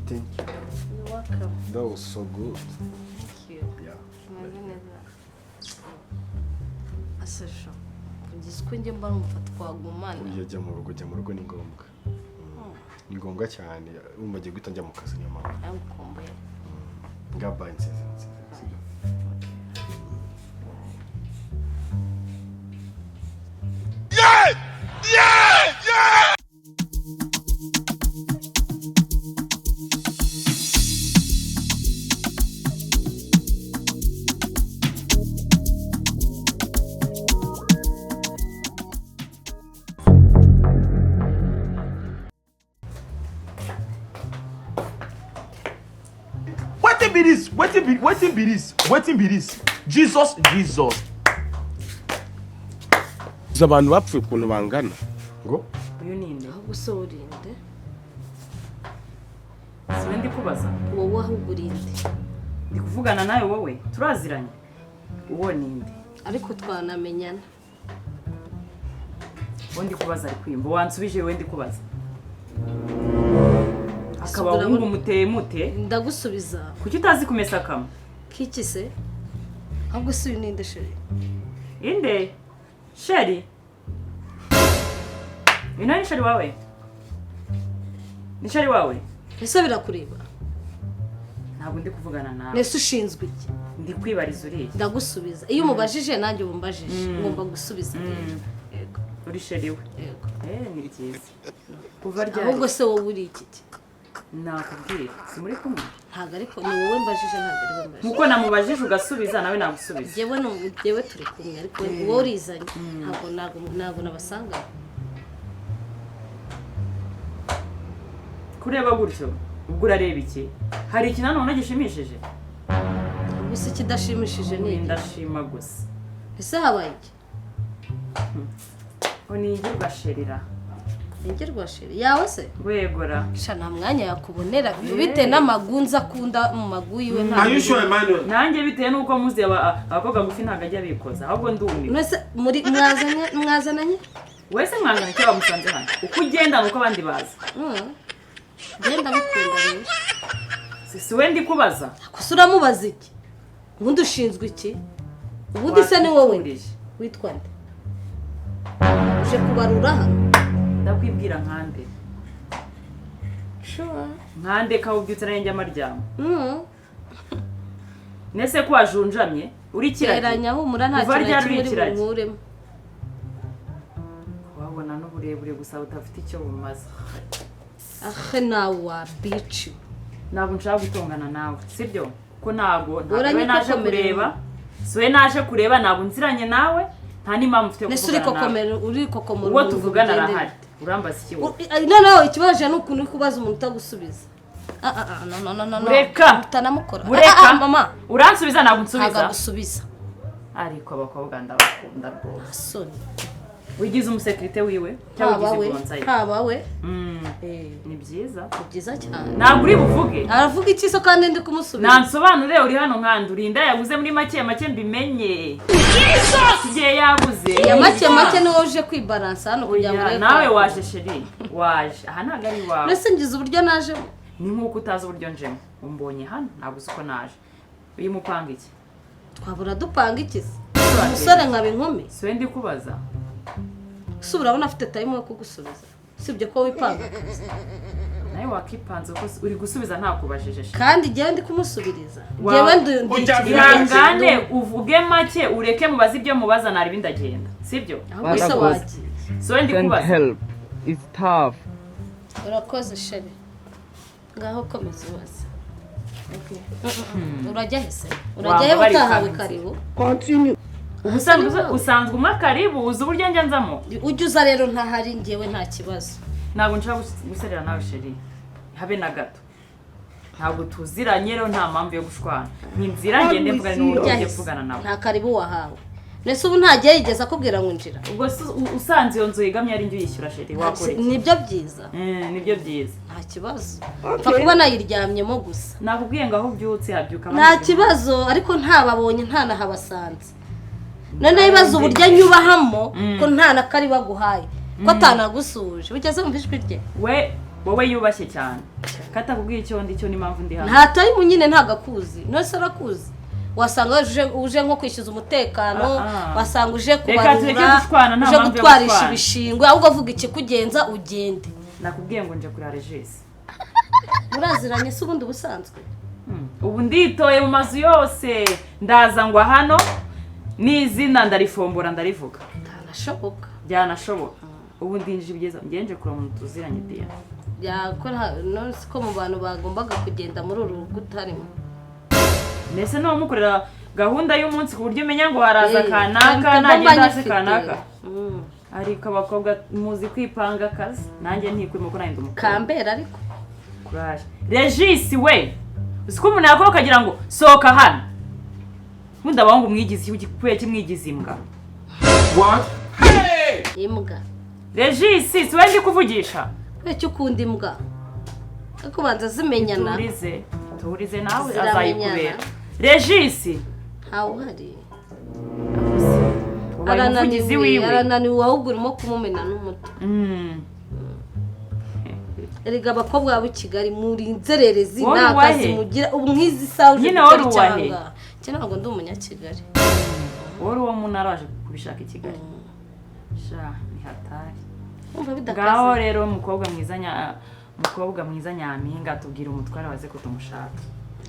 Thank you. You're welcome. That was so good. Thank you. Yeah. Umeze neza. Asesho, kugeza uko njye mba numva twagumana. Ujya jya mu rugo, jya mu rugo ni ngombwa. Ni ngombwa cyane. Urumva agiye guhita njya mu kazi, niyo mpamvu. Nagukumbuye. Ngabaye nsize nsize. Sibyo? Wetin be this? Wetin be this? Wetin be this? Jesus, Jesus. Uzi abantu bapfuye ukuntu bangana? Ngo? Uyu ni nde? Ahubwo se urinde. Si we ndi kubaza. Wowe ahubwo urinde. Ndi kuvugana nawe, wowe turaziranye. Uwo ni nde? Ariko twanamenyana. Uwo ndi kubaza ari kwiyumva. Wansubije, we ndi kubaza. Akaba wumva muteye mute? Ndagusubiza. Kuki utazi kumesa akamwe? Kiki se? Ahubwo se uyu ninde, chérie? Inde? Chérie? Uyu nawe ni chéri wawe? Ni chéri wawe? Ese birakureba? Ntabwo ndi kuvugana nawe. Ese ushinzwe iki? Ndi kwibariza uriya. Ndagusubiza. Iyo umubajije nanjye uba umbajije. Ngomba gusubiza rero. Yego. Uri chéri we? Yego. Eh, ni byiza. Kuva ryari? Ahubwo se wowe uri iki? Nakubwira. Si muri kumwe? Ntabwo, ariko ni wowe mbajije, ntabwo ari we mbajije. Nkuko namubajije ugasubiza, nawe nagusubiza. Njyewe njyewe turi kumwe, ariko wowe urizanye. Ntabwo nabasanga. Kureba gutyo ubwo urareba iki? Hari ikintu hano ubona gishimishije? Ubwo se ikidashimishije ni iki? Ndashima gusa. Ese habaye iki? Ngo nigirwa sherira. Nigirwa chérie yawe se? Wegora. Sha, nta mwanya yakubonera bitewe n'amagunza akunda mu magu yiwe, nta. Are you sure, Emmanuel? Nanjye bitewe n'uko muzi abakobwa gufi ntabwo ajya abikoza, ahubwo ndumiwe. Mwese muri mwazanye, mwazananye? Wese mwangana icyo bamusanze hano, uko ugenda nuko abandi baza. Genda bikunda rero. Si we ndi kubaza. Gusa uramubaza iki? Ubundi ushinzwe iki? Ubundi se ni wowe nde? Waturije. Witwa nde? Uje kubarura hano? Ndakwibwira nkande? Sure. Nkande kawubyutse nanjye njya amaryama. Nese ko wajunjamye uri kiragi? Teranya, humura, nta Kuva kintu na ryari kimwe uri uri ikiragi? bunkuremo. Wabona n'uburebure gusa budafite icyo bumaze. Ahe, nawe wa bici. Ntabwo nshaka gutongana nawe, sibyo? Ko ntabwo Uranyita we naje komerera. kureba, si we naje kureba. Ntabwo nziranye nawe, nta n'impamvu mfite yo Nese uri kuvugana nawe. kokomera, uri kokomora Uwo umuntu tuvugana ugende arahari. bite? Urambaza iki wowe? Noneho ikibazo ni ukuntu uri kubaza umuntu utagusubiza. Ah, ah, ah, no, no, no, no, no. Bureka. Utanamukora. Bureka. Ah, ah, mama. Uransubiza? Ntabwo Ntabwo nsubiza. agusubiza. Ariko abakobwa ndabakunda rwose. Soni. Wigize umusekirite wiwe cyangwa Haba wigize we, bonsayi? haba we. Ni byiza. Ni byiza cyane. Ntabwo uri buvuge. Aravuga iki se kandi ndi kumusubiza? Nansobanure, uri hano nkandi urinda yabuze muri make make mbimenye igihe yabuze. Ya make make niwowe uje kwibaransa hano kugira ngo Oya, urebe nawe ko- waje, chérie, waje aha, ntabwo ari iwawe. Mbese ngize uburyo najemo? Ni nk'uko utazi uburyo njemo, umbonye hano, ntabwo uzi uko naje. Uyu mupanga iki? Twabura dupanga iki se? Umusore nkaba inkumi. Si we ndi kubaza. Ese urabona afite time yo kugusubiza, usibye ko wipanga akazi? Nawe wakipanze kuko uri gusubiza ntakubajije, chérie. Kandi njyewe ndi kumusubiriza. Njyewe ndi Ihangane uvuge make, ureke mubaze ibyo mubaza, nari ndagenda, sibyo? Ahubwo se wagiye. Si we ndi Send kubaza. help. It's tough. Urakoze, chérie. Ngaho komeza ubaze. Urajya he se? Urajya he Wamba bari utahawe kanze. karibu? Ubusanzwe usanzwe umpa karibu, uzi uburyo njya nzamo. Ujya uza rero ntahari, njyewe nta kibazo. Ntabwo nshaka guserera nawe, chérie, habe na gato. Ntabwo tuziranye rero, nta mpamvu yo gushwana. Ni inzira ngende mvugane n'uwo Ujya ugiye he se? kuvugana nawe. Nta karibu wahawe. Mbese ubu ntagiye yigeze akubwira ngo injira? Ubwo se usanze iyo nzu yegamye ari njye uyishyura, chérie, wakora iki? Nibyo byiza. Nibyo byiza. Nta kibazo, pfa kuba nayiryamyemo gusa. Nakubwiye ngo aho ubyutse habyuka Nta abandi. kibazo, ariko ntababonye, ntanahabasanze. Noneho ibibazo uburyo anyubahamo, ko nta na karibu aguhaye, ko atanagusuhuje. Ugeze mu ijwi rye. We. Wowe yubashye cyane. Katakubwiye icyo ndi cyo n'impamvu ndi hano. Nta time nyine ntago akuzi. None se arakuzi? Wasanga uje nko kwishyuza umutekano, wasanga uje kubarura, uje gutwarisha ibishingwe, ahubwo avuga ikikugenza ugende. Nakubwiye ngo nje kurara Regis. Muraziranye se ubundi busanzwe? Ubu nditoye mu mazu yose, ndaza ngwa hano n'izina ndarifombora ndarivuga. Byanashoboka. Byanashoboka. Ubu ndinje ibyiza ngenje kura umuntu tuziranye dia. Yakora none siko mu bantu bagombaga kugenda muri uru rugo utarimo. Mbese no mukorera gahunda y'umunsi ku buryo umenya ngo haraza kanaka nagenda haze kanaka. Ariko abakobwa muzi kwipanga akazi, nanjye ntikwimo ko nahindi umukobwa. Kambera ariko. Courage. Regis we. Uzi ko umuntu yakora ukagira ngo sohoka hano. Nkunda abahungu mwigize igikuye kimwigize imbwa. What? Hey! Imbwa. Regis si we ndi kuvugisha. Kuki ukunda imbwa? Ariko banza zimenyana. Turize, turize nawe azayikubera. Regis ntawe uhari. Arananiwe ahubwo urimo kumumena n'umutwe. Erega abakobwa b'i Kigali muri inzererezi nta kazi mugira ubu nk'izi saha uje gukora icyanga. Njye ntabwo ndi umunyakigali. Wowe uwo muntu araje kubishaka i Kigali. Sha ni hatari. Ngaho rero umukobwa mwiza nyampinga tubwira umutware waze ko tumushaka.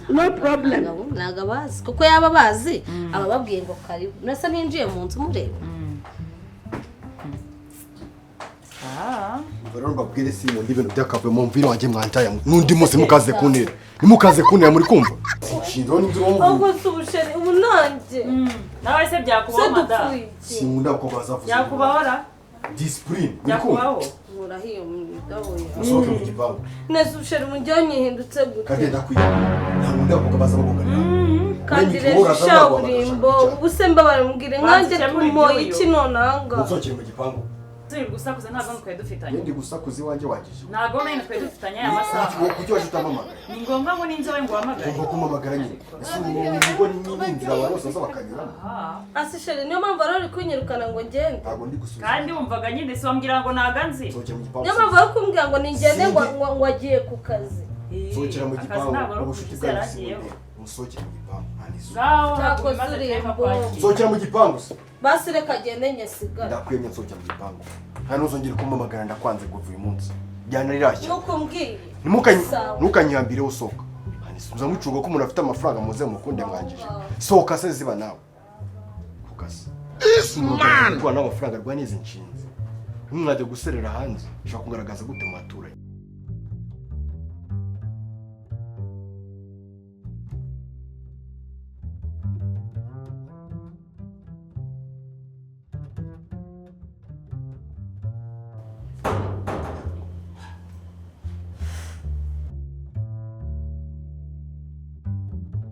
No problem. Ntabwo abazi kuko yaba abazi abababwiye ngo karibu. Nasa ninjiye mu nzu mureba. Rero mbabwire si ndi ibintu byakavuye mu mviro wanjye mwantaya n'undi munsi mukaze kuntera. Nimukaze kuntera muri kumva. Shindo ni nzuro mu. Ahubwo si ubusheri ubu nanjye. Nawe se byakubaho mada. Sinkunda ko bazavuze. Byakubahora. Discipline. Byakubaho. Murahiyo mugabo ya. Usohoke mu gipangu. Nese ubusheri mujyanye hindutse gute. Kagenda kwiye. Ntakunda ko baza bagongana. Kandi rero shaburimbo ubuse mbabara mubwire nkanjye tumoye iki nonanga. Usohoke mu gipangu. Turi gusakuza ntabwo twari dufitanye. Ndi gusakuza iwanjye wangije. Ntabwo nari twari dufitanye aya masaha. Kuki waje utamamagara? Ni ngombwa ngo ninzobe ngo uhamagare. Ngomba kumamagara nyine. Ese ubu ni inzira abantu bose baza bakanyuramo. Asi sheri niyo mpamvu ari kunyirukana ngo ngende. Ntabwo ndi gusubiza. Kandi wumvaga nyine si wambwira ngo naganzi. Niyo mpamvu ari kumbwira ngo ningende ngo agiye ku kazi. Sohokera mu gipangu ubucuti bwawe. Musohokera mu gipangu. Sohokera mu gipangu. Basi reka agende nyasigara. Ndakwemye nsohokera mu gipangu. Nta nuzongera kumamagara ndakwanze kuva uyu munsi. Jyana rirashya. Nuko mbwiye. Ntukanyihambire usohoka. Muza mucuga ko umuntu afite amafaranga muze mukunde mwangije. Sohoka se ziba nawe. Kukase. This man. Rwa n'amafaranga rwa n'izi nshinzi. Ntimwajya guserera hanze. Ushaka kugaragaza gute mu baturanyi.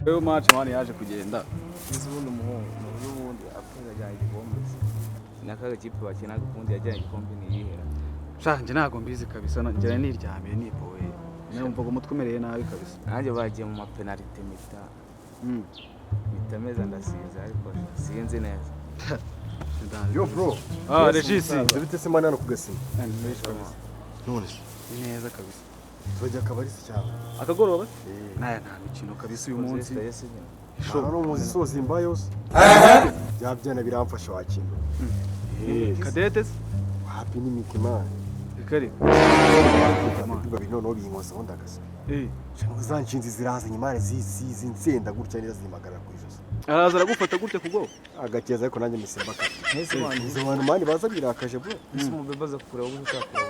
Wewe match mani yaje kugenda. Ubundi umuhungu n'ubundi apfa yajyanye igikombe. Nakaga kipe bakinaga ukundi yajyanye igikombe niyihera. Sha nje ntago mbizi kabisa njye niryamiye nipowe. Numvaga umutwe umereye nabi kabisa. Nanjye bagiye mu mapenalty mita. Mita meza ndasinze ariko sinzi neza. Yo bro. Ah Regis, bite se mana no kugasima. None se neza kabisa. Tujya kabari se cyane. Akagoroba? Naya nta mikino kabisa uyu munsi. Shobora no muzi soza imba yose. Byabyana biramfasha wakino. Kadete se? Happy ni mitima. Kare. Biba noneho binkoza ndagasa. Zanshinzi ziraza nyimare zizi nsenda gutya neza zimagara ku ijosi. Araza aragufata gutya kubwo. Agakeza ariko nanjye misemba kati. Izo bantu mani baza birakaje bro. Ese umubebe aza kureba ubu utakura.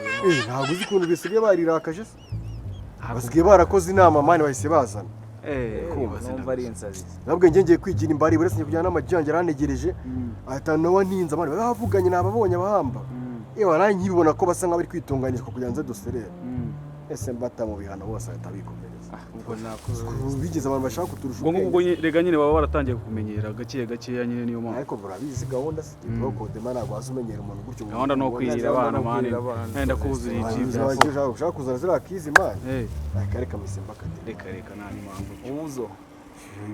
Ntabwo uzi ukuntu bisigaye barirakaje se. Basigaye barakoze inama mani bahise bazana. Numva ari insazi. Nabwo ngiye ngiye kwigira imbari buretse kujyana n'amajyanje aranegereje. Ahita nawe ntinza mani bavuganye nababonye abahamba. Ewa nanjye nkibibona ko basa nk'abari kwitunganishwa kugira nze duserere. Ese mbata mu bihano bose ahita bikomereza. Ubwo nakoze. Bigeze abantu bashaka kuturusha ubwenge. Ubwo rega nyine baba baratangiye kukumenyera gake gakeya nyine niyo mpamvu. Ariko murabizi gahunda si kodema ntabwo wazumenyera umuntu gutyo. Gahunda no kwirira abana mani. Nenda kuzura ibyo. Ushaka kuzana ziriya kizi mani. Reka reka misemba kate. Reka reka nta mpamvu. Ubuzo.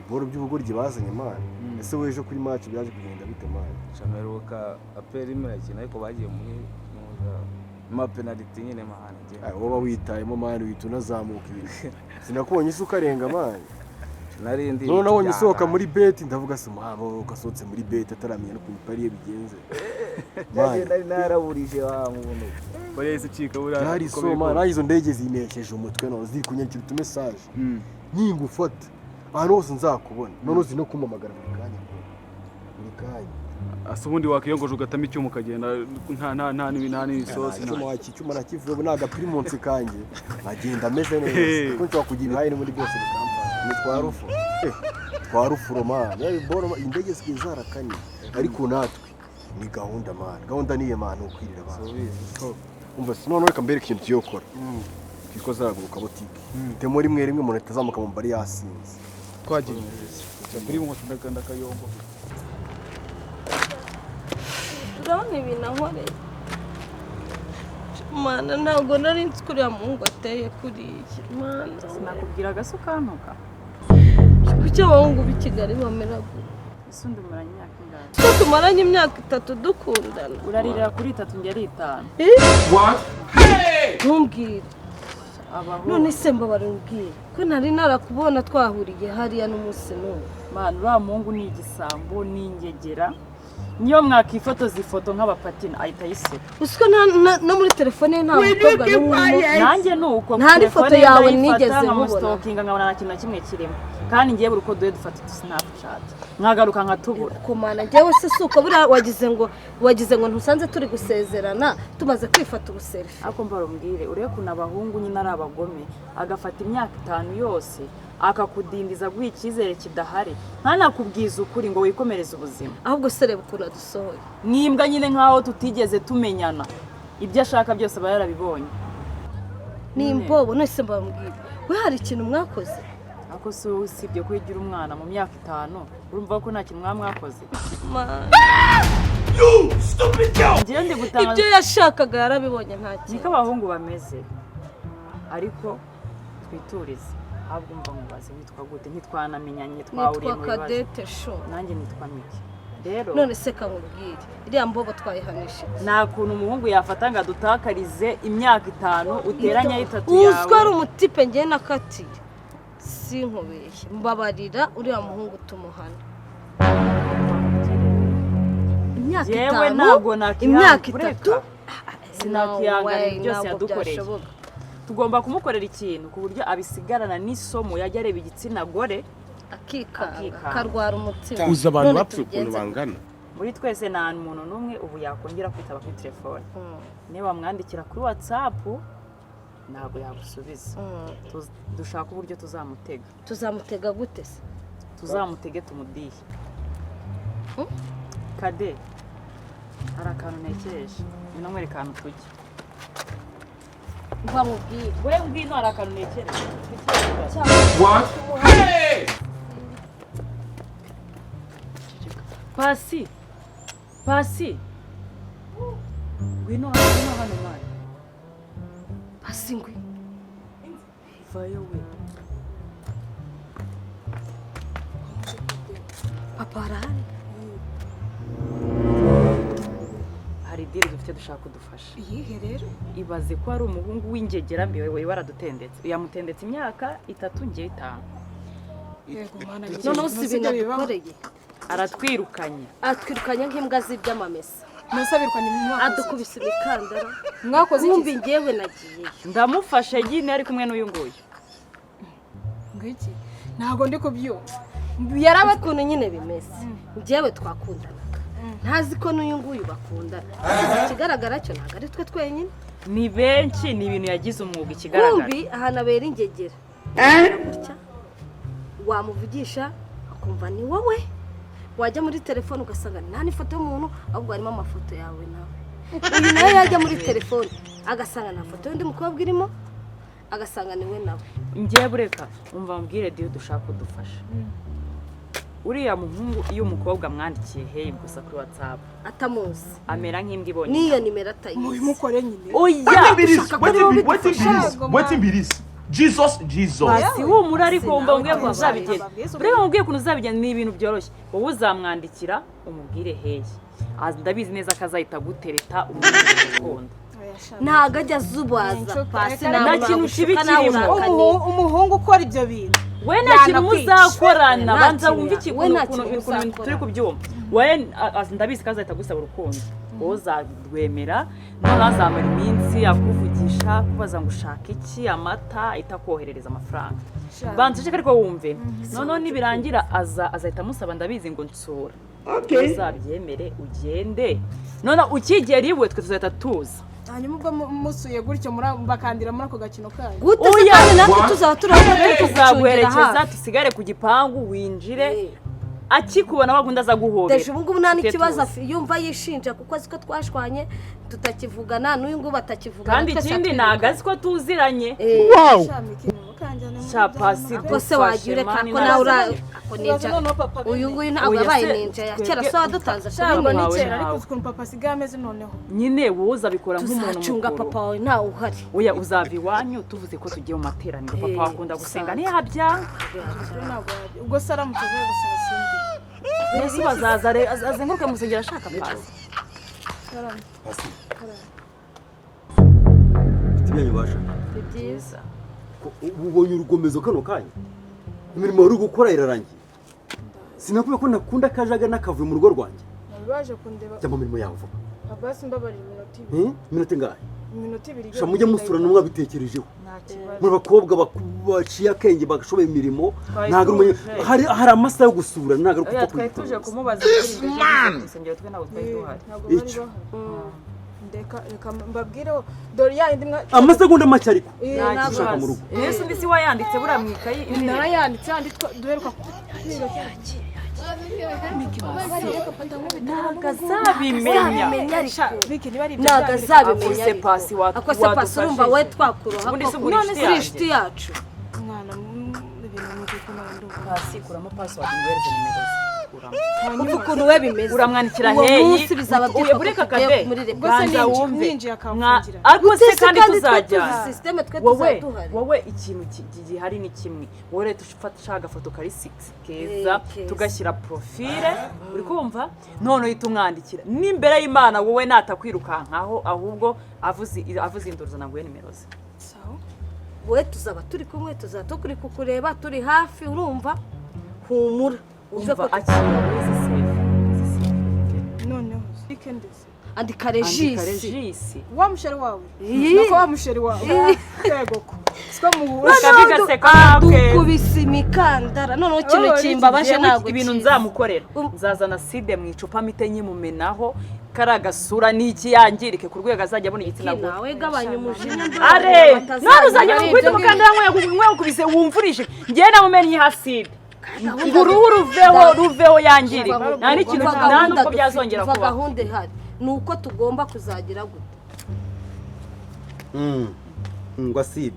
Iboro by'ubugoryi bazanye mani. Ese wejo kuri match byaje kugenda bite mani? Shameruka aperi imwe yakina ariko bagiye muri Ma penalty nyine, man, njye. Ay, woba witayemo, man, uhita unazamuka ibintu. Sinakubonye isi ukarenga, man. Nari ndi. None nabonye usohoka muri beti, ndavuga se umuhabo ugasohotse muri beti ataramenya n'ukuntu ipariye bigenze. Nari nari naraburije wa muntu. Bariya yahise icika buriya. Byari uko so, biri man, kose. nanjye izo ndege zinesheje umutwe, none ziri kunyandikira utumesaje nyingufata ahantu hose nzakubona, none uzi no kumpamagara buri kanya, buri kanya. Asa ubundi wakiyongoje ugatama icyuma ukagenda, nta n'isosi. Icyuma waki, icyuma nakivuye ubu ni agapirimunsi kanjye, nkagenda ameze neza kuko nshobora kugira ibihaye muri byose bikamfasha. Ni twa rufu, twa rufuro, man. Yewe, boro indege zisigaye zarakaniye, ariko natwe ni gahunda, man. Gahunda niyo, man, ni ukwirira abantu. Umva si noneho, reka mbereke ikintu tugiye gukora. Twiko zaraguruka butike temo rimwe rimwe, umuntu ahita azamuka mu mbari yasinze. Twagiye kuri moto, ndakanda akayombo. Urabona ibintu ankoreye, mana? Ntabwo nari nzi ko uriya muhungu ateye kuriya, mana. Sinakubwira se ukantuka? Kuki abahungu b'i Kigali bamera gutya? Ese undi muranye imyaka ingahe? Ko tumaranye imyaka 3 dukundana. Urarira kuri 3, njye ari 5. What? Ntumbwire. Abaho. None se mbabara umbwire ko nari narakubona twahuriye hariya n'umunsi n'umwe. Man, uriya muhungu ni igisambo, ni ingegera. Niyo mwakifotoza ifoto nk'abapatina ahita ayisiba. Uzi ko no muri telefone ye nta mukobwa n'umwe urimo? Nanjye ni uko. Nta n'ifoto telefone yawe ndayifata, nigeze nkubona. nkamustalkinga nkabona nta kintu na kimwe kirimo, kandi ngiye buri uko duhe dufata utu Snapchat nkagaruka nkatubura. Komana, njyewe se si uko? Buriya wagize ngo ntusanze turi gusezerana tumaze kwifata ubuselfie. Ariko mbarumbwire, urebe ukuntu abahungu nyine ari abagome, agafata imyaka 5 yose akakudindiza, aguha icyizere kidahari, ntanakubwize ukuri ngo wikomereze ubuzima. Ahubwo se reba ukuntu adusohoye. N'imbwa nyine, nk'aho tutigeze tumenyana. Ibyo ashaka byose aba yarabibonye. Ni imbobo. None se mbabwire, we hari ikintu mwakoze? Ariko si wowe, usibye ko ugira umwana mu myaka 5, urumva ko nta kintu mwaba mwakoze? Njyewe ndi gutanga. Ibyo yashakaga yarabibonye, nta Niko kintu. abahungu bameze, ariko twiturize. Ahubwo umva nkubaze, witwa gute? Ntitwanamenyanye, twahuriye Nitwa mu bibazo. Kadete Sho. Nanjye nitwa Miki rero. None se kamubwire, iriya mbobo twayihanisha iki? Nta kuntu umuhungu yafata ngo adutakarize imyaka 5, uteranyaho 3 Uzwi ari yawe. umutipe ngewe nakatiye, sinkubeshye. Mbabarira, uriya muhungu tumuhana imyaka Jewe 5, ntabwo nakihanga- imyaka ureka. 3. Sinakihanganira No way, byose ntabwo yadukoreye. byashoboka. Tugomba kumukorera ikintu ku buryo abisigarana n'isomo, yajya areba igitsina gore akikanga, akikanga. akarwara umutima. Uzi abantu None bapfuye ukuntu tubigenze bangana? Muri twese nta muntu n'umwe ubu yakongera kwitaba kuri telefone. Niba wamwandikira kuri WhatsApp ntabwo yagusubiza. Dushaka uburyo tuzamutega. Tuzamutega gute se? Tuzamutege tumudihe. Kade, hari akantu ntekereje, ngwino nkwereke ahantu tujya. Mva mubwire. We ngwino, hari akantu ntekereje. What? Hey! Pasi, Pasi, ngwino hano, ngwino hano mwana. Pasi, ngwi. Vayo we. Papa arahari. Hari deal dufite, dushaka kudufasha. Iyihe rero? Ibaze ko hari umuhungu w'ingegera mbi we waradutendetse, yamutendetse imyaka 3, ngewe 5. Yego mana. Noneho si ibintu adukoreye. Aratwirukanye. Atwirukanye nk'imbwa z'ibyamamesa. Nose abirukanye mu mwaka? Adukubise imikandara. Mwakoze iki? Nkumbi ngewe nagiyeyo. Ndamufashe nyine, ari kumwe n'uyu nguyu. Ngiki ntabwo ndi kubyumva, yaraba Ukuntu nyine bimeze, njyewe twakundanaga ntazi ko n'uyu nguyu bakundana. Ikigaragara cyo ntabwo ari twe twenyine. Ni benshi, ni ibintu yagize umwuga, ikigaragara. Kumbi ahantu abera ingegera gutya, wamuvugisha akumva ni wowe, wajya muri telefone ugasanga nta n'ifoto y'umuntu, ahubwo harimo amafoto yawe nawe. Uyu nawe yajya muri telefone agasanga nta foto y'undi mukobwa irimo, agasanga ni we nawe. Ngewe bureka, umva mbwire, diyo dushaka kudufasha. Uriya muhungu, iyo umukobwa amwandikiye "hey" gusa kuri WhatsApp, atamuzi, amera nk'imbwa ibonye. N'iyo nimero atayizi. Mubimukore nyine. Oya. Wetin be this? Wetin be this? Wetin be this? Jesus, Jesus. Pasi, humura. Ariko wumva mbwiye ukuntu Nawe uzabigenza. Ureba mubwiye ukuntu uzabigenza, ni ibintu byoroshye. Wowe uzamwandikira umubwire "hey". Ndabizi neza ko azahita agutereta, umubwire urukundo. Ntabwo ajya azubaza Inshuti, Pasi. reka Nta kintu kibi kirimo. Umuhungu ukora ibyo bintu We nta kintu Yanakwica. muzakorana. Nta Banza kintu wumve we ikintu nta ukuntu kintu ukuntu muzakora. turi kubyumva. We ndabizi ko azahita agusaba urukundo, wowe uzarwemera. Noneho azamara iminsi akuvugisha, akubaza ngo ushaka iki, amata, ahita akoherereza amafaranga. Banza uceke, ariko wumve. Noneho nibirangira aza azahita amusaba, ndabizi, ngo nsura. Uzabyemere ugende. Noneho ukigera iwe, twe tuzahita tuza. Hanyuma ubwo musuye gutyo bakandira muri ako gakino kanyu. Gute se? Oya. Kandi natwe tuzaba turi aho turi kugucungira Tuzaguherekeza, hafi. tusigare ku gipangu, winjire. Eh. Akikubona wagundi aza guhobera. Deje ubu ngubu nta n'ikibazo Twe tuzi. yumva yishinja, kuko azi ko twashwanye tutakivugana, n'uyu ngubu atakivugana. Kandi Twese ikindi atwiruka. ntabwo azi ko tuziranye. Sha Miki, ntimukanjyane muri Sha bya Pasi, bintu. Ko se wagiye ureka Mani, ko nawe ura ako Ibaze ninja. noneho papa Uyu nguyu ntabwo Oya, yabaye se, ninja ya kera. twebwe Se wadutanze Sha ngo kuri ni wawe kera, ariko ntawe. uzi ukuntu papa asigaye ameze noneho. Nyine wowe uzabikora nk'umuntu Tuzacunga mukuru. papa wawe ntawe uhari. Oya, uzava iwanyu tuvuze ko tugiye mu materaniro. Papa wakunda gusenga, ntiyabyanga. Rero ntabwo ubwo se aramutse aje gusaba simbi? Mbese bazaza azenguruke mu rusengero ashaka Pasi. Pasi, mfite ibyanyu ubasha. Ni byiza. Ko ubu ubonye urugomezo kano kanya, imirimo wari uri gukora irarangiye. Sinakubwiye ko nakunda akajaga n'akavuyo mu rugo rwanjye? Bari baje kundeba. Jya mu mirimo yawe vuba. Abasi, mbabarira iminota 2. Eh? Iminota ingahe? Iminota 2. Sha, mujye musurana mwabitekerejeho. Nta kibazo. Muri abakobwa baciye akenge, bagashoboye imirimo. Twari Ntabwo ari tuje. hari amasaha yo gusura, ntabwo ari Oya, gupfa twari tuje kuyipanga. kumubaza kuri ibyo mu rusengero, twe ntabwo twari duhari. Ntabwo bari Icyo. bahari. Ndeka reka mbabwire, dore ya yindi mwa Amasegonda make ariko. Eh, Nta ntabwo Ushaka mu kibazo. rugo. Yesu mbisi wayanditse buriya mu ikayi iri. Narayanditse yandi duheruka kwiga. Ntabwo azabimenya. Azabimenya ariko. Miki, niba ari ibyo Ntabwo byanditse. azabimenya Akose ariko. Pasi Akose Pasi, urumva we twakuroha Ubundi se koko. ubwo uri None inshuti se uri yanjye? inshuti yacu. Mwana, ibintu ni uko nawe ndumva. Pasi, kuramo password nguhereze nimero ze. Kuramo. Umva ukuntu we bimeze. Uramwandikira Uwo heyi. munsi bizaba Uye, byitwa ko bureka tugiye kade. muri Ubwo se repubulika. Banza wumve. Ninjiye akamfungira. Ariko Gute se se kandi kandi twe tuzajyana. tuzi système, twe Wowe tuzaba duhari. wowe ikintu gihari ni kimwe. Wowe rero ufata agafoto kari six keza, Eh, keza. tugashyira profile, uri kumva? None uhita umwandikira n'imbere y'Imana, wowe natakwirukankaho, ahubwo avuze avuze induru naguhe nimero ze. Sawa. Wowe tuzaba turi kumwe, tuzaba turi kukureba, turi hafi. Urumva, humura, wumve Umva ko akira izi save, izi save. Noneho weekend se? Andika Andika Regisi. Regisi. Wa musheri wawe? Ii. Nako wa musheri wawe, yego ko siko muhura. Kabi gaseka keza. Dukubise imikandara. Noneho ikintu Oh, kimbabaje Jewe ntabwo ibintu kizi. nzamukorera, nzazana side mu icupa mite nyimumenaho kari agasura n'iki, yangirike ku rwego azajya abona igitsina gore. Nawe gabanya umujinya. Are none uzajya Ari gukubita ibyo. umukandara nkwe wumvurije, njyewe namumennye haside ngo uruhu ruveho, ruveho, yangirike, nta n'ikintu, nta n'uko byazongera kuba. kubaho. Gahunda ihari ni uko tugomba kuzagira gute? Ngo aside.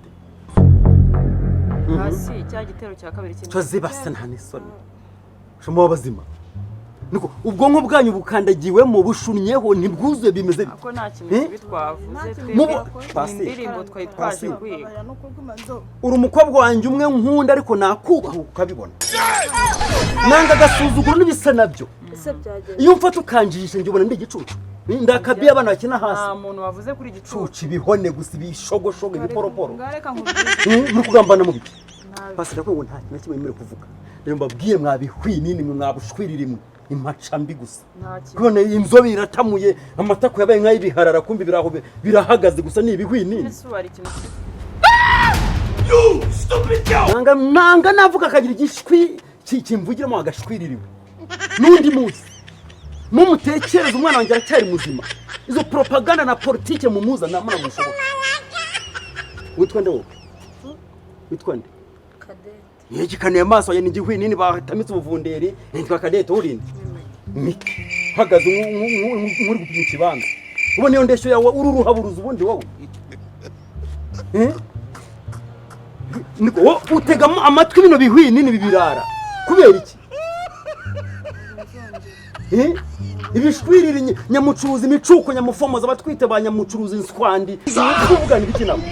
Hasi cya gitero cya kabiri Cyo kinini. zibasa, nta n'isoni muba bazima. Niko ubwonko bwanyu bukandagiwemo, bushunnyeho, ntibwuzuye, bimeze bite? Ako nta kintu Eh? kibi twavuze twebwe. Mubu- Pasi. Ni indirimbo twari twaje Pasi. kwiga. Uri umukobwa wanjye umwe nkunda, ariko nakubaha ukabibona, nanga agasuzuguro n'ibisa nabyo. Ese byagenda? Iyo umfata ukanjijisha, njye ubona ndi igicucu, ndakabiye abana bakina hasi. Nta muntu wavuze kuri igicucu. Cucu, ibihone gusa, ibishogoshogo, ibiporoporo. Ngareka nkubwire. Muri kugambana mu biki? Pasi, ndakubwira ngo nta kintu na kimwe wemerewe kuvuga. Rero mbabwire, mwabihwinini mwe, mwabushwirira imwe impaca mbi gusa. Nta kintu. Kubona inzobe iratamuye, amatako yabaye nk'ay'ibiharara, kumbi biraho birahagaze gusa, ni ibihwinini. Ese ubu hari ikintu kibi? Nanga nanga navuga akagira igishwi kimvugiramo agashwiririwe. N'undi munsi mumutekereze, umwana wanjye aracyari muzima. Izo propaganda na politike mumuzana ntabwo bishoboka. Witwa nde wowe? Witwa nde? Cadette. Yegikaniye amaso yanjye, ni igihwinini batamitse ubuvunderi. Nitwa Cadette. Urinde Miki uhagaze nk'uri gupima ikibanza. Ubona iyo ndeshyo yawe, uru ruhaburuza ubundi wowe. Eh? Niko wowe utegamo amatwi bino bihwinini bibirara kubera iki? Eh? Ibishwiriri nyamucuruzi imicuko, nyamufomoza, abatwite ba nyamucuruzi, inswandi, kuvugana ibiki nabo?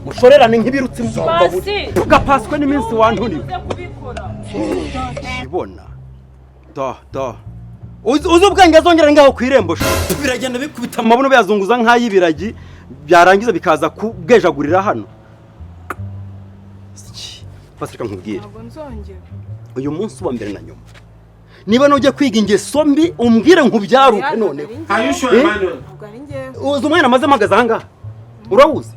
Mushorerane nk'ibirutsi mu mbaburi. Pasi! Tugapaswe n'iminsi wanturiwe. Uze kubikora. Ibona da da. Uzi ubwenge azongera ngaho ku irembo sha. Biragenda bikubita amabuno byazunguza nk'ay'ibiragi, byarangiza bikaza kubwejagurira hano. Pasika nkubwire. Ntabwo nzongera. Uyu munsi wa mbere na nyuma. Niba nujya kwiga ingeso mbi umbwire nkubyaruke noneho. Are you sure, Emmanuel? Ntabwo ari njyewe. Uzi umwana amaze mpagaze aha ngaha? Urawuzi?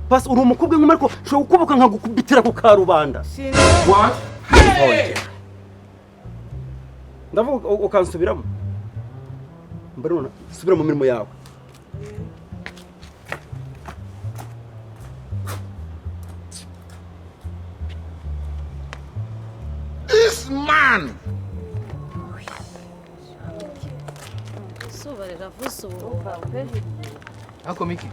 Pasi uri umukobwa nk'umwe ariko ushobora kukubuka nkagukubitira ku karubanda. What? Hey! Ndavuga ukansubiramo. Mbona subira mu mirimo yawe. This man. Izuba riravuze ubu. Ariko Miki,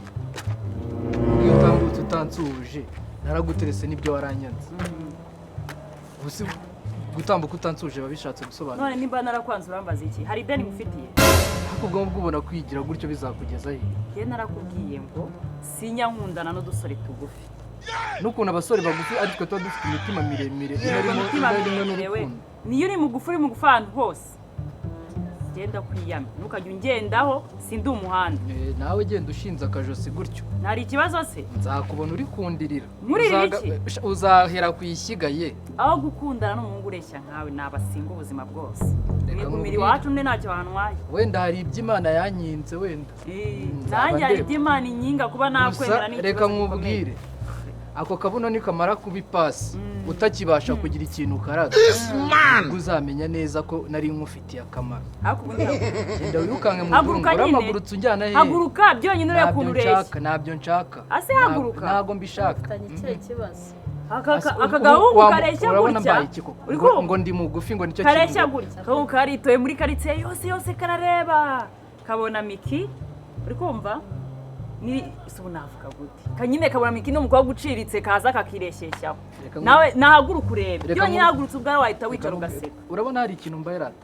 iyo utambutse utansuhuje naraguterese n'ibyo waranyanze. Ubu si gutambuka utansuhuje biba bishatse gusobanura. None nimba narakwanze urambaza iki? Hari ideni ngufitiye? Ariko ubwo ngubwo ubona kwigira gutyo bizakugeza he? Njye narakubwiye ngo sinyankundana n'udusore tugufi. N'ukuntu abasore bagufi ari twe tuba dufite imitima miremire Yego, inarimo imitima inarimo miremire we. n'urukundo. Niyo uri mugufi ahantu hose. Genda kwiyama. Ntukajya ungendaho, sindi umuhanda. Nawe genda ushinze akajosi gutyo. Ntari ikibazo se? Nzakubona uri kundirira. Nkurira iki? Uzahera ku ishyiga ye. Aho gukundana n'umuhungu ureshya nkawe nabasinga ubuzima bwose. Reka Mwigumira nkubwire. iwacu nde ntacyo bantwaye. Wenda hari ibyo Imana yankinze wenda. Nzaba Nanjye hari ndeba. ibyo Imana inkinga kuba nakwemera Gusa ni reka ikibazo gikomeye. nkubwire. Ako kabuno nikamara kuba ipasi utakibasha kugira ikintu ukaraga, ubwo uzamenya neza ko nari nkufitiye akamaro. Ariko ubundi Genda wirukanke mu Haguruka mugongo, nyine. uramagurutse unjyana hehe? Haguruka byonyine urebe Ntabyo ukuntu ureshya. nshaka, ntabyo nshaka. Ase haguruka. Ntabwo mbishaka. Mfitanye ikihe kibazo? Aka gahungu kareshya Urabona gutya. mbaye iki koko? Uri Ngo kumva? ngo ndi mugufi ngo nicyo Kareshya kintu. gutya. Akahungu karitoye muri karitsiye yose yose karareba. Kabona Miki. Uri kumva? Ni se ubu navuga gute? Kanyine kabona Miki ni umukobwa uciriritse kaza kakireshyeshyaho. Reka Nawe nahaguruka urebe. Reka Byonyine hagurutse ubwawe wahita wicara Reka ugaseka. Urabona hari ikintu mbaye rata.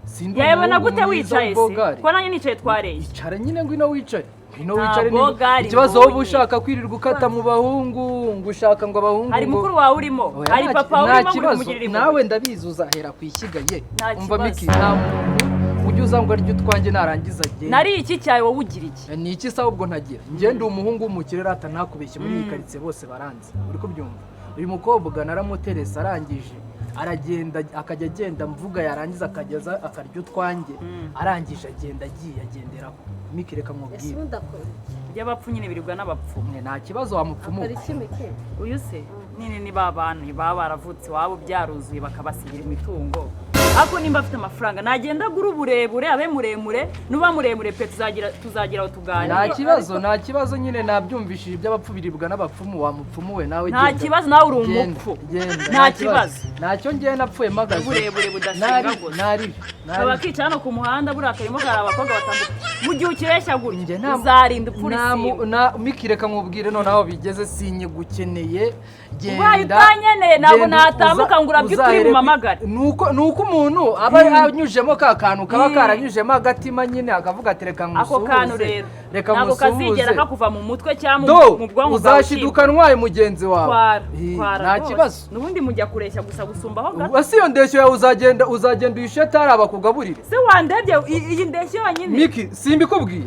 Sindi Yabona umuhungu gute mwiza wicaye se? w'ubogari. Ko nanjye nicaye twareshya. Icara nyine ngwino wicare. Ngwino Nta wicare niba bogari ikibazo wowe mbonye. ushaka kwirirwa ukata mu bahungu ngo ushaka ngo abahungu Hari ngo- mukuru wawe urimo, Oya, hari papa nta urimo ngo kibazo. kumugirira impuhwe. Nawe ndabizi uzahera ku ishyiga ye. Nta Umva kibazo. Miki, nta muntu ujya uza ngo arye utwanjye narangiza agende. Nari iki cyawe wowe ugira iki? Ni iki se ahubwo ntagira? Njye ndi umuhungu w'umukire rata ntakubeshye muri iyi karitsiye bose baranzi. Uri kubyumva? Uyu mukobwa naramuterese arangije aragenda akajya agenda mvuga yarangiza akageza akarya utwanjye arangije agenda agiye agenderaho. Miki reka Ese nkubwire. ubundi akora iki? Iby'abapfu nyine birirwa n'abapfu. Nta kibazo wamupfumuka. Akora iki Miki? Uyu se nini ni ba bantu baba baravutse iwabo byaruzuye bakabasigira imitungo. Ariko nimba afite amafaranga nagenda agura uburebure abe muremure, nuba muremure pe tuzagira aho tuganira. Nta kibazo, nta kibazo nyine nabyumvishije iby'abapfu biribwa n'abapfumu wamupfumu we nawe Nta genda. kibazo, nawe uri Genda, umupfu. genda, Nta kibazo. Ntacyo ngewe napfuye mpagaze. Uburebure budashinga Nari, gusa. nari, Kaba nari. kicara hano ku muhanda buriya karimo kari abakobwa batandukanye. Mu gihe ukireshya gutya Nta- uzarinda upfura nta mu- isimbi. Miki reka nkubwire noneho bigeze sinyigukeneye. Genda. Ubaye utanyeneye ntabwo genda, natambuka ngo urabye uturi uzahere bumamagare. Nuko umuntu aba anyujemo ka kantu kaba karanyujemo agatima nyine akavuga ati reka Ako nkusuhuze. kantu rero Reka ntabwo kazigera nkusuhuze. kakuva mu mutwe cyangwa Do mu bwonko bwawe uzashiduka ntwaye mugenzi wawe. Twara, Hi, twara nta rwose. kibazo. N'ubundi mujya kureshya gusa gusumbaho gato. Ese iyo ndeshyo yawe uzagenda uyishe atari abakugaburire. Se wandebye iyi ndeshyo yonyine. Miki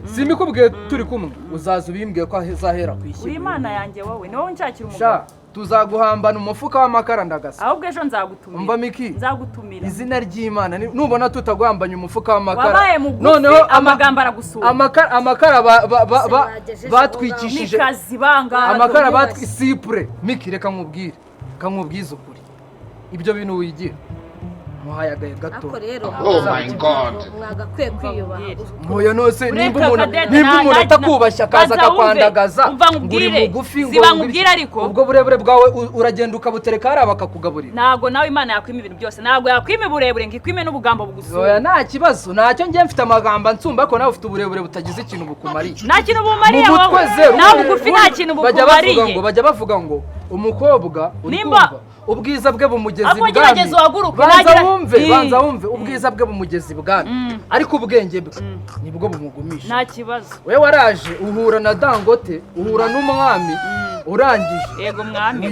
simbikubwiye turi kumwe uzaza ubimbwiye ko azahera ku Uri ishyiga. Imana yanjye wowe, ni wowe unshakira Sha umugabo. tuzaguhambana umufuka w'amakara ndagasa. Ahubwo ejo nzagutumira. Umva Miki, Nzagutumira. izina ry'Imana nubona tutaguhambanye umufuka w'amakara Wabaye mugufi, noneho amagambo aragusumba. amakara Se bagejeje batwikishije Ni kazi banga. amakara batwi sipure. Miki reka nkubwire, reka nkubwize ukuri ibyo bintu wigira muhaye agahe gato. Ariko rero Oh my God. mwagakwiye kwiyubaha. Ntoya nose Ureka nimba umuntu Cadette, nimba umuntu atakubashye akaza banza wumve, akakwandagaza umva ngo uri nkubwire, mugufi ngo ziba ngo nkubwire ariko. ubwo burebure bwawe uragenda ukabutereka hariya bakakugaburira. Ntabwo nawe Imana yakwima ibintu byose, ntabwo yakwima uburebure ngo ikwime n'ubugambo bugusumba. Oya nta kibazo, ntacyo njye mfite amagambo ansumba ariko nawe ufite uburebure butagize ikintu bukumariye. Nta kintu bumariye Mu mutwe wowe. zeru. Nawe bugufi nta kintu Bajya bavuga bukumariye. ngo bajya bavuga ngo umukobwa uri Nimba- kumva ubwiza bwe bumugeza Ahubwo ibwami. gerageza uhaguruke, Banza wumve, banza wumve ubwiza bwe bumugeza ibwami ariko ubwenge bwe nibwo bumugumisha. Nta kibazo. We waraje uhura na Dangote, uhura n'umwami urangije Yego mwami.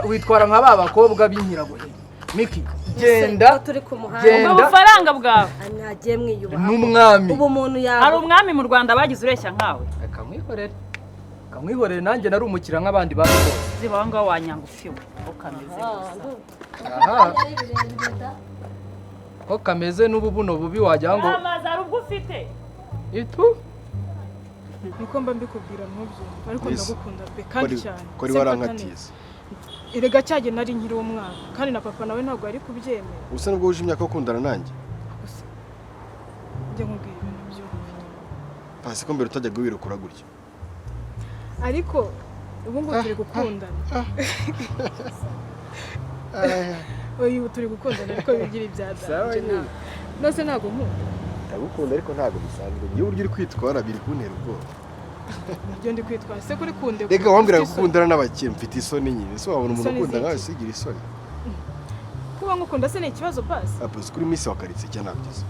witwara nka ba bakobwa b'inkirabuheri. Miki, genda. Turi ku muhanda. Genda. Ubwo bufaranga bwawe. Mwagiye mwiyubaha. N'umwami. Ubu umuntu yawe. Hari umwami mu Rwanda bagize ureshya nkawe. Akamwihorera. Kamwihorere, nanjye nari umukira nk'abandi bami bose. Ziba aho ngaho wanyanga ufiwe. Ukameze gusa. Aha. Ko kameze n'ubu buno bubi wagira ngo Amazi hari ubwo ufite. Itu. Niko mba mbikubwira ntubyumva, ariko ndagukunda pe, kandi cyane. Kori warankatiza. Erega cyage nari nkiri umwana, kandi na papa nawe ntabwo yari kubyemera. Usa nubwo wuje imyaka yo gukundana nanjye. Njye nkubwira ibintu byumva. Pasi ko mbere utajyaga wirukura gutya. Ariko ubu ngubu turi gukundana. Oya, ubu turi gukundana ariko bigira ibya danje nawe. Nose ntabwo nkunda. Ndagukunda ariko ntabwo bisanzwe. Iyo uburyo uri kwitwara biri kuntera ubwoba. Ibyo ndi kwitwara se kuri kunde. Rega wambwiraga ko ukundana n'abakire, mfite isoni nyine. Ese wabona umuntu Isoni ukunda nkawe ziki? sigira isoni. Kuba ngukunda se ni ikibazo basi? Apoze kuri Miss wa karitsiye cyangwa nabyize.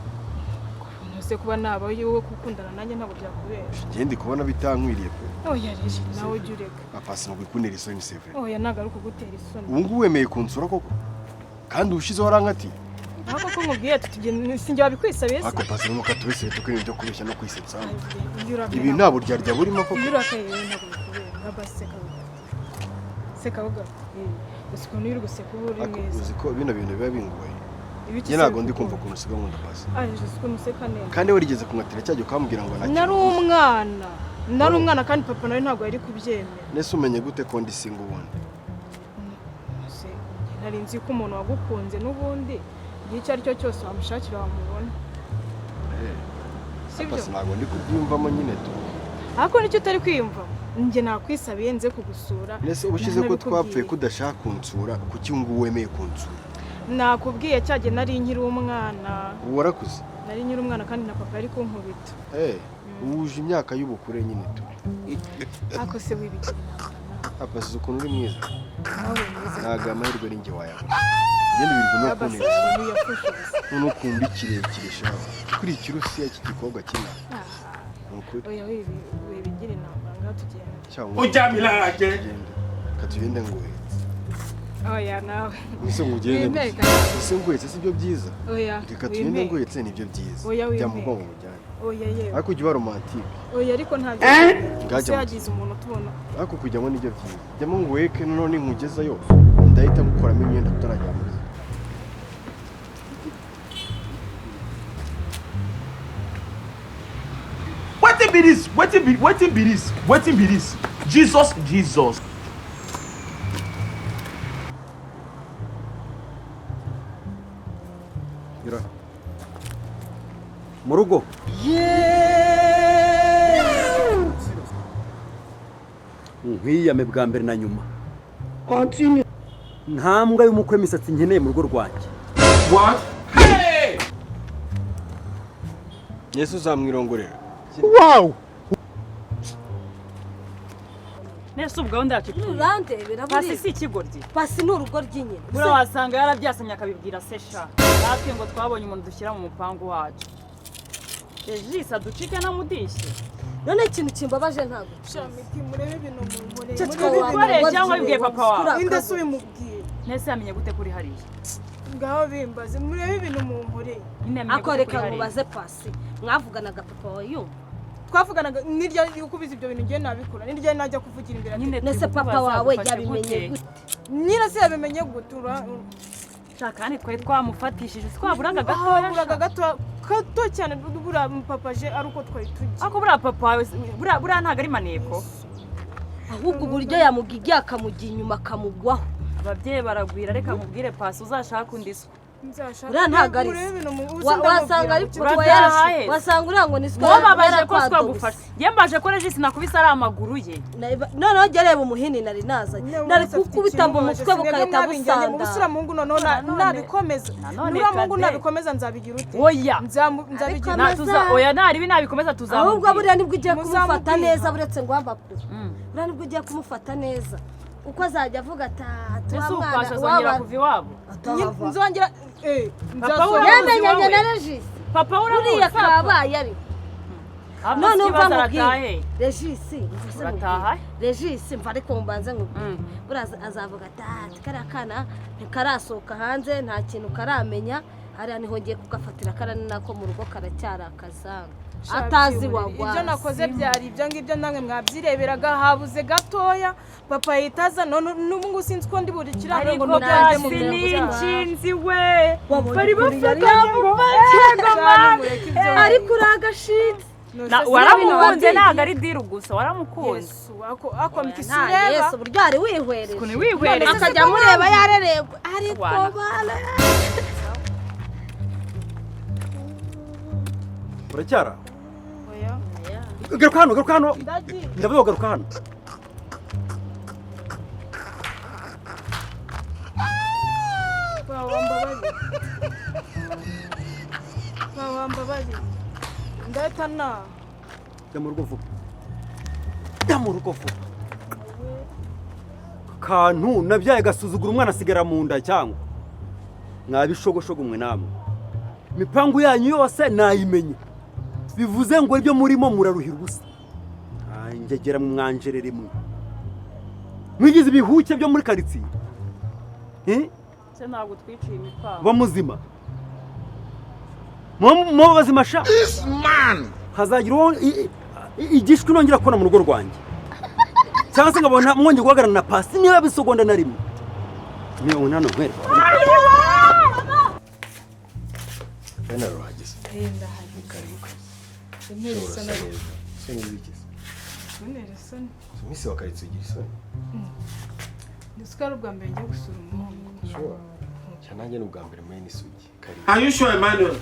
Nose kuba naba wowe gukundana nanjye ntabwo byakubera. Njye ndi kubona bitankwiriye pe. Oya rero nawe ujya ureka. Apasi ntabwo ikuntera isoni sevre. Oya ntabwo ari ukugutera isoni. Ubu ngubu wemeye kunsura koko? Kandi ubushize warankatiye. Ariko ko nkubwiye tuti sinjye wabikwisabiye se? Ariko pasi nuko atubeseye tukiri ibyo kubeshya no kwisetsa. Iyo urakaye Ibi nta buryarya burimo koko. Iyo urakaye rero ntabwo bikubera. Nka basi seka bugato. Seka bugato. Gusa ukuntu uri guseka uba uri Ariko mwiza. uzi ko bino bintu biba bingoye. Ibiki Njye se ntabwo ndi bikugora? kumva ukuntu usiga nkunda pasi. Ay, uzi ukuntu useka neza. Kandi warigeze kunkatira cya gihe ukambwira ngo nta Nari kintu. umwana. Nari umwana kandi papa nawe ntabwo yari kubyemera. Nese umenye gute ko ndi single ubundi? Se, nari nzi ko umuntu wagukunze n'ubundi igihe icyo ari cyo cyose wamushakira wamubona. Sibyo? Pasi ntabwo ndi kubyiyumvamo nyine tu. Ariko nicyo utari kwiyumvamo. Njye nakwisabiye nze kugusura. Nese ubushize ko Ntanabikubwiye. twapfuye ko udashaka kunsura, kuki ubu ngubu wemeye kunsura? Nakubwiye cyagihe nari nkiri umwana. Ubu warakuze? Nari nkiri umwana kandi na papa yari kunkubita. Wuje imyaka y'ubukure nyine tu. Ariko se wibigira inama. Apasi ukuntu uri mwiza. Nawe mwiza. Ntabwo amahirwe ari njye wayabona. Ngende birirwa no Abasi kuntera isoni. ukuntu yapfusha ubusa. None ukunda ikirekire shawe. Kuri ikirusiya iki gikobwa kina. Ni ukuri. Oya wibigira inama ngaho tugenda. Cyangwa Ujya milage. Reka tugende nguhetse. Oya nawe. Ese ngo ugende Wimeke. gusa. Ese nguhetse si byo byiza? Oya. Reka tugende wimeke. nguhetse nibyo byiza. Oya, Jya mu wimeke. bwonko bujyane. Oya yewe. Ariko ujya uba romantike. Oya ariko ntabyo. Ngajya Se mu- hagize umuntu utubona. Ariko kujyamo nibyo byiza. Jyamo nguheke noneho ninkugezayo ndahita ngukuramo imyenda tutarajya mu nzu. Wetin be this? Wetin be wetin be this? Wetin be this? Jesus, Jesus. Yura. Mu rugo. Nkwiyame bwa mbere na nyuma. Nta mbwa y'umukwe imisatsi nkeneye mu rugo rwanjye. What? Hey! Yesu uzamwirongorera. Wow! Nese ubu gahunda yacu ipfuye. Urandebera Pasi buriya. si ikigoryi. Pasi ni urugo ry'inyina. Buriya wasanga yarabyasamye akabibwira se sha. Natwe ngo twabonye umuntu dushyira mu mupangu wacu. Regis aducike n'amudishye. None ikintu kimbabaje ntabwo. Shamiti murebe ibintu munkoreye. Cyo Murebe ibintu Ukoreye cyangwa wibwiye papa wawe? Inde se ubimubwiye? Nese yamenye gute kuri hariya? Ngaho bimbaze murebe ibintu munkoreye. Nyine yamenye Ako gute reka kuri hariya? nkubaze Pasi. Mwavuganaga papa wawe yumva. Twavuganaga nirya ukubiza ibyo bintu ngiye nabikora. Nirya najya kuvugira imbere ati Nyine Nese turi papa kukubaza, wawe agufashe yabimenye gute? gute? Nyina se yabimenye gute? Sha kandi twari twamufatishije twaburaga gatoya. Haburaga gato gato cyane buriya papa je ari uko twari tugiye. Ako buriya papa wawe buriya ntabwo ari maneko. Ahubwo uburyo yamugigiye akamujya inyuma akamugwaho. Ababyeyi baragwira reka nkubwire Pasi uzashaka undi so. Nzashaka. Uriya ntabwo ari Murebe se. ibintu Wasanga ari ndamubwira papa Urabyahaye. yarashe. Wasanga uriya ngo ni siko Wowe babaje ko yarakwadobye. twagufasha. Njye mbaje ko Regis nakubise ari amaguru ye. Noneho jya reba umuhini nari nazanye. Nari kukubita mu mutwe bukahita busandara. Ubusura mungu noneho nabikomeza. Nanone Nuriya mungu Kade. nabikomeza nzabigira ute? Oya. Nzabigira Na tuza oya naribi nabikomezaahubwo tuzamubwira. buriya nibwo ugiye kumufata Muzamubwira. neza buretse ngo amakuru. Buriya nibwo ugiye kumufata neza. Uko azajya avuga ati "Ah, Ese tuwa ubu mwana Pasi azongera waba kuva iwabo? atahava." Nzongera Papa we uramuzi Yamenyanye wowe? na Regis. Papa we uramuzi? Buriya kabaye ari. None umva nkubwire Regis, umva Regis, mva ariko mbanze nkubwire. Buraza azavuga ati kariya kana ntikarasohoka hanze, nta kintu karamenya, hariya niho ngiye kugafatira, kariya ni nako mu rugo karacyari akazanga atazi wagwaza. Ibyo nakoze byari ibyo ngibyo namwe mwabyireberaga, habuze gatoya papa yitaza none n'ubu ngubu sinzi ko ndi buri kiraro ngo nubyanjye mu nsinzi we bari bafatanye ngo ariko uragashinze. Waramukunze ntabwo ari diru gusa, waramukunze. Yesu uburyo ari wihwereje akajya amureba yarerebwa ariko bana uracyara. Garuka hano, garuka hano. Ndavuga garuka hano. Wambabazi. Ndatana. Jya mu rugo vuba. Jya mu rugo vuba. Kantu nabyaye gasuzugura umwana asigara mu nda cyangwa mwabishogoshogo mwe namwe. Imipangu yanyu yose nayimenye. Bivuze ngo ibyo murimo muraruhira ubusa. Ngegera mwanjerere mwe. Mwigize ibihuke byo muri karitsiye. Se ntabwo twiciye imipangu. Ba muzima. Mo bazima sha. This man hazagira uwo igishwi nongera kubona mu rugo rwanjye. Cyangwa se ngabona mwongeye guhagarara na pasi niba bisogonda na rimwe. Ni unano nkwereka. Bena ruhageze. Ndahageze. Karibu. Intebe isa neza. Isoni z'ikizi. Intebe isoni. Iminsi wa karitsiye igira isoni. Ndetse ko ari ubwa mbere ngiye gusura umuhungu. Sure. Cyane nanjye ni ubwa mbere muri n'isugi. Karibu. Are you sure, Emmanuel?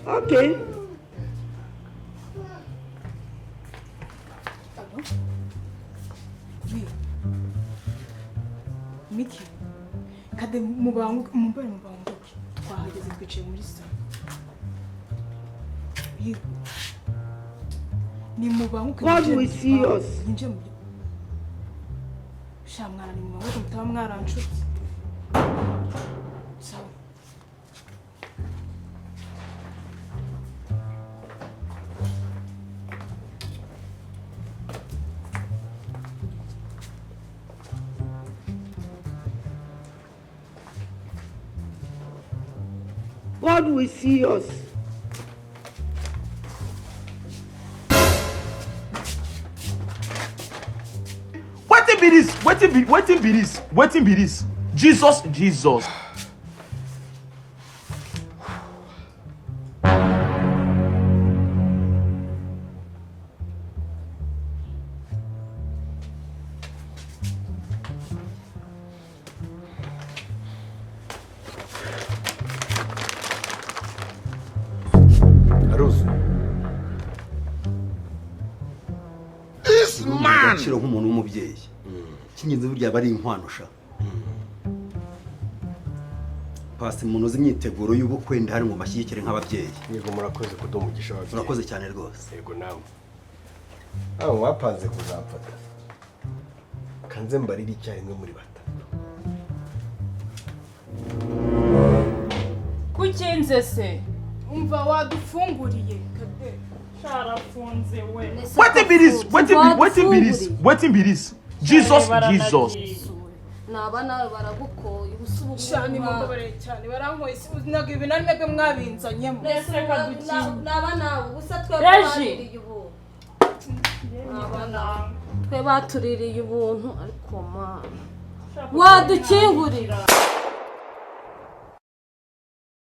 Okay. Miki, kade mubanguke, mumbare mubanguke. Twahageze twicaye muri salo. Yego. Ni mubanguke. God will see us. Ninje mu. Sha mwana ni mubanguke mutaba mwaranshutse. Sawa. God will see us. Wetin be this? Wetin be this? Wetin be this? Jesus, Jesus. This man agaciro nk'umuntu w'umubyeyi. Icy'ingenzi burya aba ari inkwano sha. Pasi munoze imyiteguro y'ubukwe ndahari ngo mbashyigikire nk'ababyeyi. Yego murakoze kuduha umugisha w'ababyeyi. Murakoze cyane rwose. Yego nawe. Abo mwapanze kuzamfata. Kanze mbarire icyarimwe muri batatu. Kukinze se? Umva wadufunguriye kade. Sharafunze we. Wetin be this? Wetin be this? Wetin be this? Jesus, Jesus. Naba nawe baragukoye ubusubu cyane mumbabarire cyane barankoye ntabwo ibi nari mwebwe mwabinzanyemo. Naba nawe ubusa twe batuririye ubuntu. Twe batuririye ubuntu ariko mana wadukingurira.